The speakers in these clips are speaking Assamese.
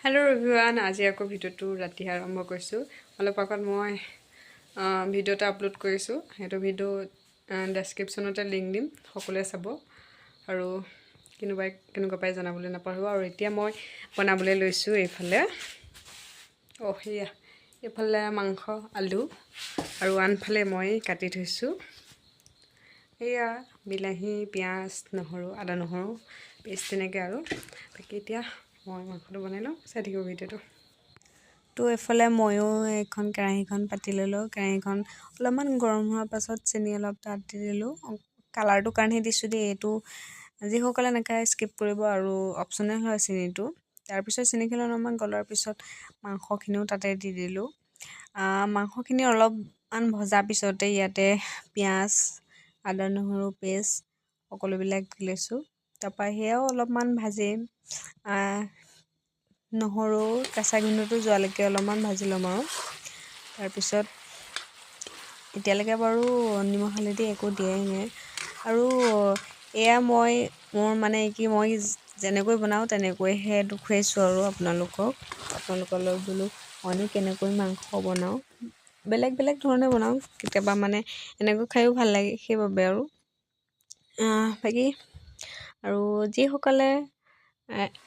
হেল্ল' এভৰিৱান, আজি আকৌ ভিডিঅ'টো ৰাতি আৰম্ভ কৰিছোঁ। অলপ আগত মই ভিডিঅ' এটা আপলোড কৰিছোঁ। সেইটো ভিডিঅ' ডেছক্ৰিপশ্যনতে লিংক দিম, সকলোৱে চাব আৰু কোনোবাই কেনেকুৱা পাই জনাবলৈ নাপাহৰিব। আৰু এতিয়া মই বনাবলৈ লৈছোঁ এইফালে, অঁ সেয়া এইফালে মাংস, আলু আৰু আনফালে মই কাটি থৈছোঁ এয়া বিলাহী, পিঁয়াজ, নহৰু, আদা নহৰু পেষ্ট তেনেকৈ। আৰু বাকী এতিয়া মই মাংসটো বনাই লওঁ, চাই থাকিব ভিডিঅ'টো। তো এইফালে ময়ো এইখন কেৰাহীখন পাতি ল'লোঁ। কেৰাহীখন অলপমান গৰম হোৱাৰ পাছত চেনি অলপ তাত দি দিলোঁ। কালাৰটোৰ কাৰণেহে দিছোঁ দেই এইটো, যিসকলে নাখায় স্কিপ কৰিব আৰু অপশ্যনেল হয় চেনিটো। তাৰপিছত চেনিখিনি অলপমান গলাৰ পিছত মাংসখিনিও তাতে দি দিলোঁ। মাংসখিনি অলপমান ভজাৰ পিছতে ইয়াতে পিঁয়াজ, আদা নহৰু পেষ্ট সকলোবিলাক দি লৈছোঁ। তাৰপৰা সেয়াও অলপমান ভাজি নহৰু কেঁচা গোন্ধটো যোৱালৈকে অলপমান ভাজি ল'ম। আৰু তাৰপিছত এতিয়ালৈকে বাৰু নিমখ হালধি একো দিয়াই নাই। আৰু এয়া মই মোৰ মানে কি, মই যেনেকৈ বনাওঁ তেনেকৈহে দেখুৱাইছোঁ আৰু আপোনালোকক। আপোনালোকলৈ বোলো মইনো কেনেকৈ মাংস বনাওঁ, বেলেগ বেলেগ ধৰণে বনাওঁ কেতিয়াবা, মানে এনেকৈ খায়ো ভাল লাগে, সেইবাবে। আৰু বাকী আৰু যিসকলে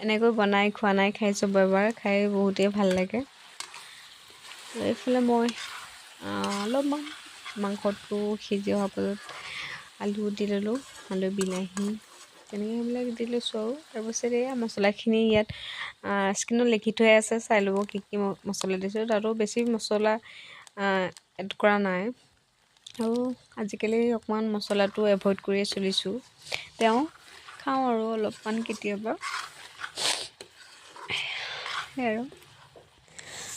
এনেকৈ বনাই খোৱা নাই, খাই চাব এবাৰ, খাই বহুতেই ভাল লাগে। এইফালে মই অলপমান মাংসটো সিজি অহাৰ পাছত আলু দি ল'লোঁ, আলু, বিলাহী তেনেকৈ সেইবিলাক দি লৈছোঁ। আৰু তাৰপিছত এয়া মছলাখিনি ইয়াত স্ক্ৰীণত লিখি থৈ আছে, চাই ল'ব কি কি মছলা দিছোঁ। তাতো বেছি মছলা এড কৰা নাই আৰু আজিকালি অকণমান মছলাটো এভইড কৰিয়ে চলিছোঁ, তেওঁ খাওঁ আৰু অলপমান কেতিয়াবা। সেয়াই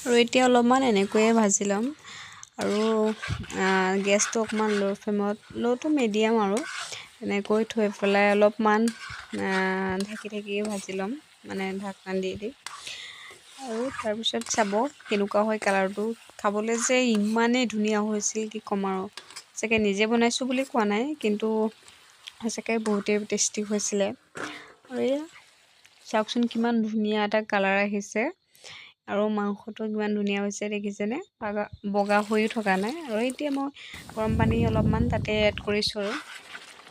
আৰু এতিয়া অলপমান এনেকৈয়ে ভাজি ল'ম আৰু গেছটো অকণমান ল' ফ্লেমত, ল' টু মিডিয়াম আৰু এনেকৈ থৈ পেলাই অলপমান ঢাকি ঢাকি ভাজি ল'ম, মানে ঢাকনা দি দি। আৰু তাৰপিছত চাব কেনেকুৱা হয় কালাৰটো। খাবলৈ যে ইমানেই ধুনীয়া হৈছিল, কি ক'ম আৰু। সঁচাকৈ নিজে বনাইছোঁ বুলি কোৱা নাই, কিন্তু সঁচাকৈ বহুতেই টেষ্টি হৈছিলে। আৰু এয়া চাওকচোন, কিমান ধুনীয়া এটা কালাৰ আহিছে আৰু মাংসটো কিমান ধুনীয়া হৈছে দেখিছেনে? বগা বগা হৈও থকা নাই। আৰু এতিয়া মই গৰম পানী অলপমান তাতে এড কৰিছোঁ আৰু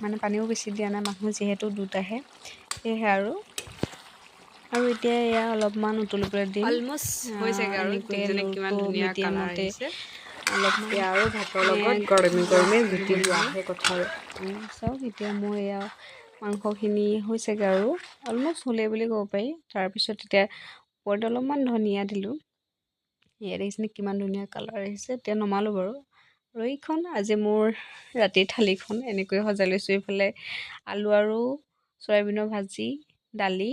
মানে পানীও বেছি দিয়া নাই, মানুহ যিহেতু দুটাহে, সেয়েহে। আৰু আৰু এতিয়া এয়া অলপমান উতলিবলৈ দিম। অলমষ্ট হৈছেগৈ আৰু এনেকৈয়ে দেখিছেনে কিমান ল' টু ধুনীয়া কালাৰ মিডিয়ামতে আহিছে। অলপমান এতিয়া আৰু ভাতৰ লগত গৰমে গৰমে জুতি লোৱাহে কথা আৰু। চাওক, এতিয়া মোৰ এয়া মাংসখিনি হৈছেগৈ আৰু অলমষ্ট হ'লেই বুলি ক'ব পাৰি। তাৰপিছত এতিয়া ওপৰত অলপমান ধনিয়া দিলোঁ। এয়া দেখিছেনে কিমান ধুনীয়া কালাৰ আহিছে? এতিয়া নমালোঁ বাৰু। আৰু এইখন আজি মোৰ ৰাতিৰ থালিখন এনেকৈ সজাই লৈছোঁ। এইফালে আলু আৰু চয়াবিনৰ ভাজি, দালি।